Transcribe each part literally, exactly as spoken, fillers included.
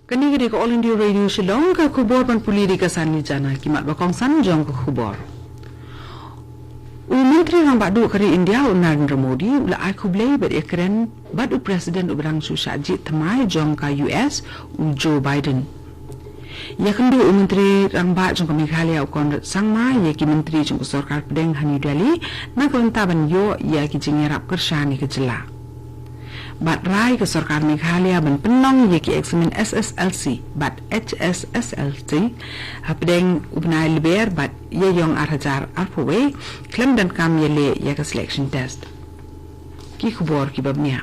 Kane ka dei ka All India Radio Shillong, ka khubor ban pule da ka Sanli Jana. Ki mat ba kongsan jong ka khubor. U Myntri Rangbah Duh ka ri India, u Narendra Modi, u la ai khublei bad ïakren bad u President uba dang shu shah jied thymmai jong ka U S, u Joe Biden. Ïakynduh u Myntri Rangbah jong ka Meghalaya, u Conrad Sangma, ïa ki Myntri jong ka Sorkar Pdeng ha New Delhi na ka bynta ban ïoh ïa ki jingïarap kyrshan ïa ka jylla. Bad rai ka Sorkar Meghalaya ban pynlong ïa ki eksamin S S L C bad H S S L C hapdeng u bnai Lber bad Ïaïong ar hajar arphew wei, khlem donkam ïaleh ïa ka selection test. Ki khubor kiba bniah.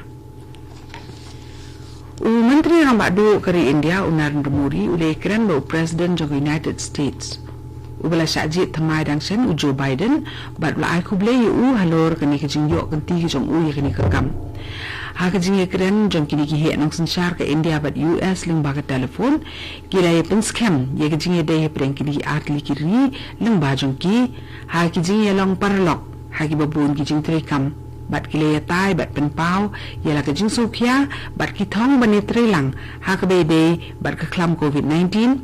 U Myntri Rangbah Duh ka ri India, u Narendra Modi, u la ïakren bad u President jong ka United States, uba la shah jied thymmai dang shen, u Joe Biden, bad u la ai khublei ïa u halor kane ka jingïoh kynti ka jong u ïa kane ka kam. Ha ka jingïakren jong kine ki heh nongsynshar ka India bad U S lyngba ka telephone, ki la ïa pynskhem ïa ka jingïadei hapdeng kine ki artylli ki ri lyngba jong ki ha ki jingïalong paralok ha kiba bun ki jingtreikam, bad ki la ïatai bad pynpaw ïa la ka jingsngewkhia bad ki thong ban ïatreilang ha kaba ïadei bad ka khlam Covid nineteen,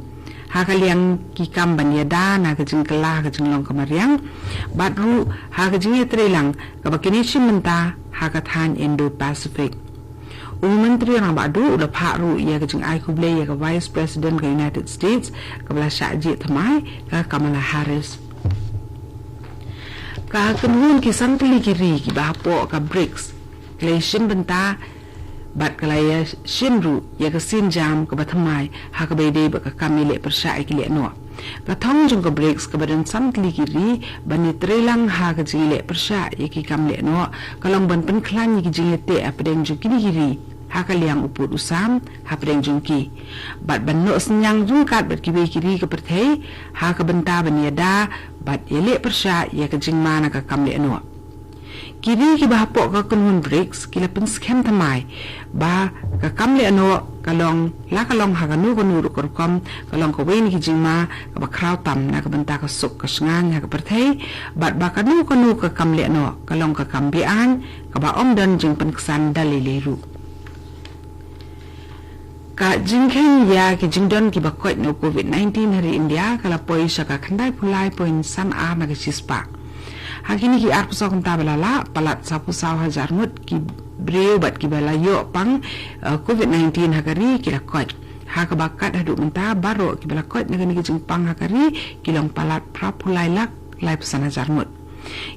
ha ka liang ki kam ban ïada na ka jingkylla ha ka jinglong ka mariang, bad ruh ha ka jingïatreilang kaba kine shim bynta ha ka thaiñ Indo-Pacific. U Myntri Rangbah Duh u la phah ruh ïa ka jingai khublei ïa ka Vice President ka United States, kaba la shah jied thymmai, ka Kamala Harris. Ka kynhun ki san tylli ki ri kiba hapoh ka BRICS, ka la ïa shim bynta bad ka la ïa shim ruh ïa ka sienjam kaba thymmai ha kaba ïadei bad ka kam ïaleh pyrshah ïa ki lehnoh. Ka thong jong ka BRICS kaba don san tylli ki ri ban ïatreilang ha ka jingïaleh pyrshah ïa ki kam lehnoh, ka long ban pynkhlaiñ ïa ki jingïateh hapdeng jong kine ki ri ha ka liang u pud u sam hapdeng jong ki, bad ban noh synñiang ryngkat bad kiwei ki ri ka pyrthei ha ka bynta ban ïada bad ïaleh pyrshah ïa ka jingma na ka kam lehnoh. Ki ri kiba hapoh ka kynhun BRICS ki la pynskhem thymmai ba ka kam lehnoh ka long, la ka long ha kano kano ruh ka rukom, ka long kawei na ki jingma kaba khraw tam na ka bynta ka suk ka shngaiñ ha ka pyrthei, bad ba kano kano ka kam lehnoh ka long ka kam be-aiñ kaba ym don jingpynksan da lei lei ruh. Ka jingkheiñ ïa ki jingdon kiba koit na u Covid nineteen ha ri India ka la poi sha ka khyndaiphew lai point san ar na ka shispah. Ha kine ki arphew saw kynta ba la lah, palat sawphew saw hajar ngut ki briew bad kiba la ïoh pang, eh, Covid nineteen ha ka ri ki la koit. Ha kaba kat haduh mynta baroh kiba la koit na kane ka jingpang ha ka ri ki long palat phraphew lai lak laiphew san hajar ngut.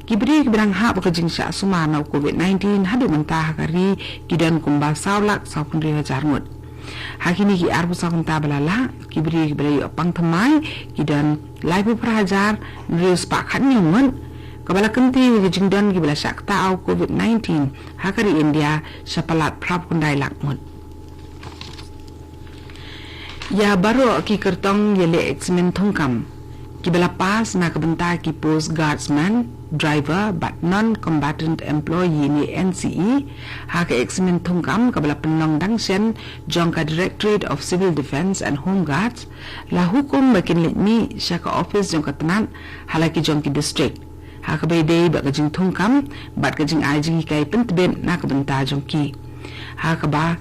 Ki briew kiba dang hap ka jingshah sumar na u Covid nineteen haduh mynta ha ka ri ki don kumba saw lak sawphew hynriew hajar ngut. Ha kine ki arphew saw kynta ba la lah, ki briew kiba la ïoh pang thymmai ki don laiphew phra hajar hynriew spah khathynñiew ngut, kaba la kyntiew ïa ki jingdon kiba la shah ktah ïa u Covid nineteen ha ka ri India sha palat phraphew khyndai lak ngut. Ïa baroh ki kyrtong ïaleh eksamin thungkam kiba la pass na ka bynta ki post guardsman, driver bad non-combatant employee ne N C E ha ka eksamin thungkam kaba la pynlong dang shen jong ka Directorate of Civil Defence and Home Guards la hukum ba kin leit mih sha ka ophis jong ka tnat ha la ki jong ki district ha kaba ïadei bad ka jingthungkam bad ka jingai jinghikai pyntbit na ka bynta jong ki. Ha kaba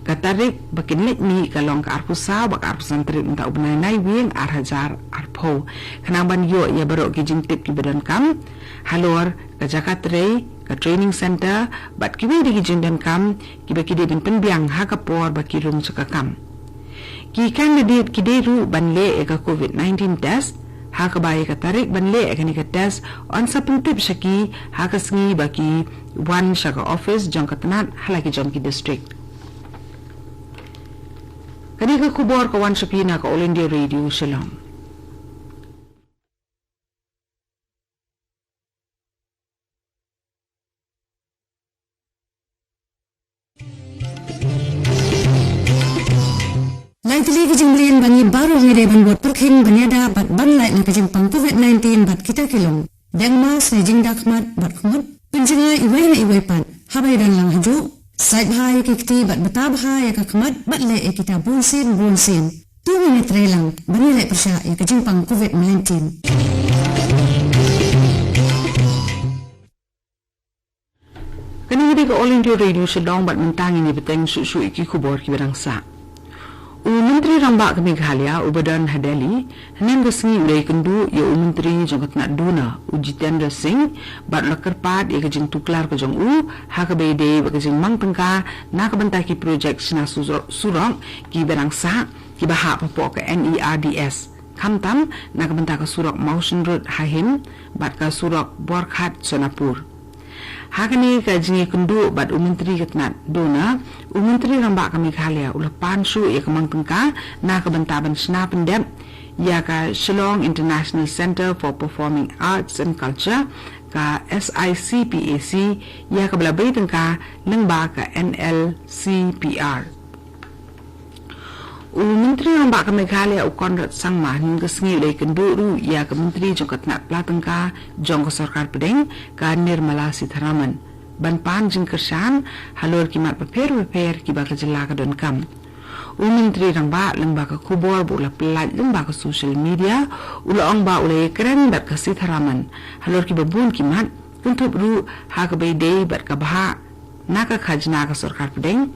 ka tarik ba kin leit mih ka long ka arphew saw bad ka arphew san tarik mynta u bnai Naiwieng ar hajar arphew, khnang ban ïoh ïa baroh ki jingtip kiba donkam halor ka jaka trei, ka training centre bad kiwei de ki jingdonkam kiba ki dei ban pynbiang ha ka por ba ki rung sha ka kam. Ki candidate ki dei ruh ban leh ïa ka Covid nineteen test, ha kaba ïa ka tarik ban leh ïa kane ka test yn sa pyntip sha ki ha ka sngi ba ki wan sha ka ophis jong ka tnat ha la ki jong ki district. Kane ka khubor ka wan sha phi na ka All India Radio Shillong. Lai tylli ki jingmlien ba ngi baroh ngi dei ban bud pyrkhing ban ïada bad ban lait na ka jingpang Covid nineteen bad kita ki long: deng mask ne jingda khmat bad khmut, pynjngai iwei na iwei pat haba ïadon lang hajuh, sait bha ïa ki kti bad bta bha ïa ka khmat bad leh ïa kita bunsien bunsien. To ngin ïatreilang ban ïaleh pyrshah ïa ka jingpang Covid nineteen. Kane ka dei ka All India Radio Shillong bad mynta ngin ïa bteng shuh shuh ïa ki khubor kiba dang sah. U Myntri Rangbah ka Meghalaya uba don ha Delhi hynnin ka sngi u la ïakynduh ïa u Myntri jong ka tnat duna u Jitendra Singh bad u la kyrpad ïa ka jingtuklar ka jong u ha kaba ïadei bad ka jingmang tyngka na ka bynta ki projek shna surok, surok kiba dang sah kiba hap hapoh ka NERDS, khamtam na ka bynta ka surok Mawshynrut Hahein bad ka surok Borghat Sonapur. Ha kane ka jingïakynduh bad u Myntri ka tnat duna, u Myntri Rangbah ka Meghalaya u la pan shuh ïa ka mang tyngka na ka bynta ban shna pyndep ïa ka Shillong International Centre for Performing Arts and Culture, ka SICPAC, ïa kaba la bei tyngka lyngba ka NLCPR. U Myntri Rangbah ka Meghalaya u Conrad Sangma hynnin ka sngi u la ïakynduh ruh ïa ka Myntri jong ka tnat pla tyngka jong ka Sorkar Pdeng, ka Nirmala Sitharaman, ban pan jingkyrshan halor ki mat bapher bapher kiba ka jylla ka donkam. U Myntri Rangbah lyngba ka khubor ba u la pyllait lyngba ka social media u la ong ba u la ïakren bad ka Sitharaman halor kiba bun ki mat, kynthup ruh ha kaba ïadei bad ka bhah na ka khajna ka Sorkar Pdeng,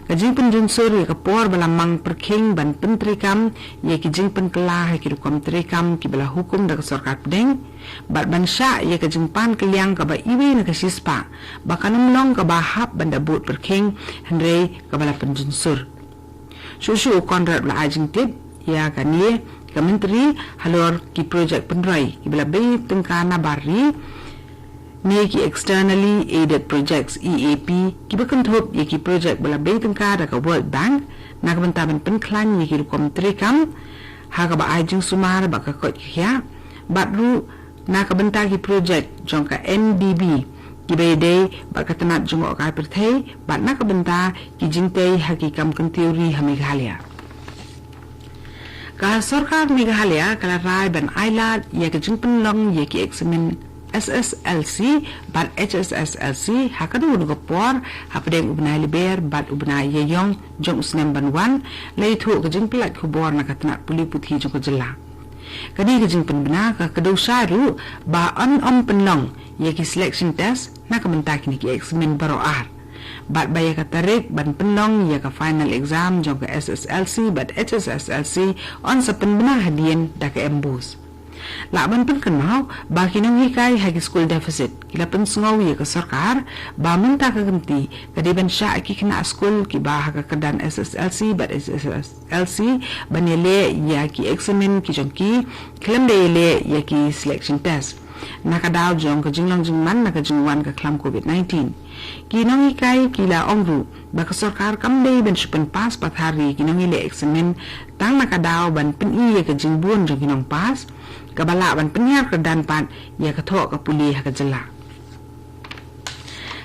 ka jingpynjunsur ïa ka por ba la mang pyrkhing ban pyntreikam ïa ki jingpynkylla ha ki rukom treikam kiba la hukum da ka Sorkar Pdeng, bad ban shah ïa ka jingpan kylliang kaba iwei na ka shispah ba kan ym long kaba hap ban da bud pyrkhing hynrei kaba la pynjunsur. Shuh shuh u Conrad u la ai jingtip ïa kane ka Myntri halor ki projek pynroi kiba la bei tyngka na bar ri ne ki Externally Aided Projects, EAP, kiba kynthup ïa ki projek ba la bei tyngka da ka World Bank na ka bynta ban pynkhlaiñ ïa ki rukom treikam ha kaba ai jingsumar bad ka koit ka khiah, bad ruh na ka bynta ki projek jong ka NDB kiba ïadei bad ka tnat jngohkai pyrthei bad na ka bynta ki jingtei ha ki kam kyntiew ri ha Meghalaya. Ka Sorkar Meghalaya ka la rai ban ailad ïa ka jingpynlong ïa ki eksamin SSLC bad HSSLC ha kano kano ka por hapdeng u bnai Lber bad u bnai Ïaïong jong u snem ban wan, la ïathuh ka jingpyllait khubor na ka tnat pule puthi jong ka jylla. Kane ka jingpynbna ka kdew shai ruh ba yn ym pynlong ïa ki selection test na ka bynta kine ki eksamin baroh ar, bad ba ïa ka tarik ban pynlong ïa ka final exam jong ka SSLC bad HSSLC yn sa pynbna hadien da ka MBOSE. Lah ban pynkynmaw ba ki nonghikai ha ki skul deficit ki la pynsngew ïa ka sorkar ba mynta ka kynti ka dei ban shah ki khynnah skul kiba ha ka kyrdan SSLC bad HSSLC ban ïaleh ïa ki eksamin ki jong ki khlem da ïaleh ïa ki selection test na ka daw jong ka jinglong jingman na ka jingwan ka khlam COVID nineteen. Ki nonghikai ki la ong ruh ba ka sorkar kam dei ban shu pynpass pathar ïa ki nongïaleh eksamin tang na ka daw ban pyni ïa ka jingbun jong ki nongpass, kaba lah ban pynhiar kyrdan pat ïa ka thoh ka pule ha ka jylla.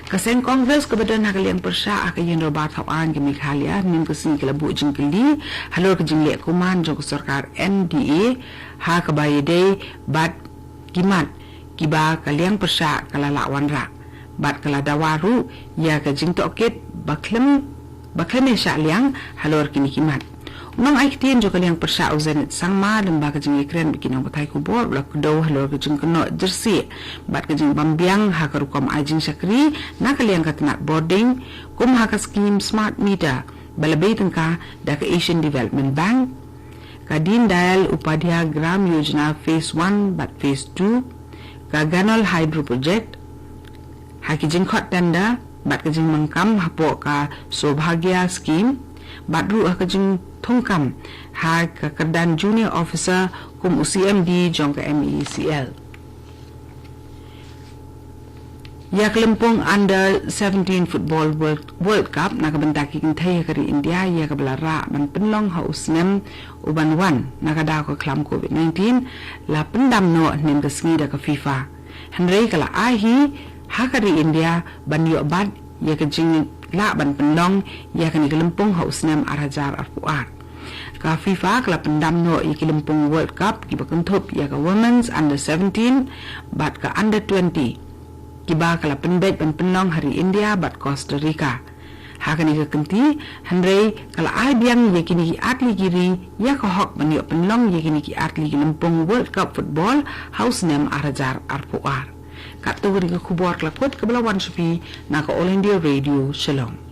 Ka seng Congress kaba don ha ka liang pyrshah ha ka Ïing Dorbar Thawaiñ ka Meghalaya mynne ka sngi ka la buh jingkylli halor ka jingleh kuman jong ka sorkar NDA ha kaba ïadei bad ki mat kiba ka liang pyrshah ka la lah wanrah, bad ka la dawa ruh ïa ka jingtohkit ba khlem, ba khlem ïa shah liang halor kine ki mat. U nongai ktien jong ka liang pyrshah u Zenith Sangma lyngba ka jingïakren bad ki nongpathai khubor u la kdew halor ka jingkynnoh jyrsieh bad ka jingbym biang ha ka rukom ai jingshakri na ka liang ka tnat bording, kum ha ka skim smart meter ba la bei tyngka da ka Asian Development Bank, ka Deen Dayal Upadhyay Gram Yojana Phase one bad Phase two, ka Ganol Hydro Project, ha ki jingkhot tender bad ka jingmangkam hapoh ka Saubhagya Scheme, bad ruh ha ka jingthungkam ha ka kyrdan junior officer kum u CMD jong ka MeECL. Ïa ka lympung Under seventeen Football World, World Cup na ka bynta ki kynthei ha ka ri India, ïa kaba la rah ban pynlong ha u snem u ban wan na ka daw ka khlam COVID nineteen, la pyndam noh hynnin ka sngi da ka FIFA. Hynrei ka la ai hi ha ka ri India ban ïoh bat ïa ka jinglah ban pynlong ïa kane ka lympung ha u snem ar hajar arphew ar. Ka FIFA ka la pyndam noh ïa ki lympung World Cup kiba kynthup ïa ka Women's Under seventeen bad ka Under twenty, kiba ka la pynbeit ban pynlong ha ri India bad Costa Rica ha kane ka kynti, hynrei ka la ai biang ïa kine ki artylli ki ri ïa ka hok ban ïoh pynlong ïa kine ki artylli ki lympung World Cup Football ha u snem ar hajar arphew ar. Katto kane ka khubor ka la kut kaba la wan sha phi na ka All India Radio Shillong.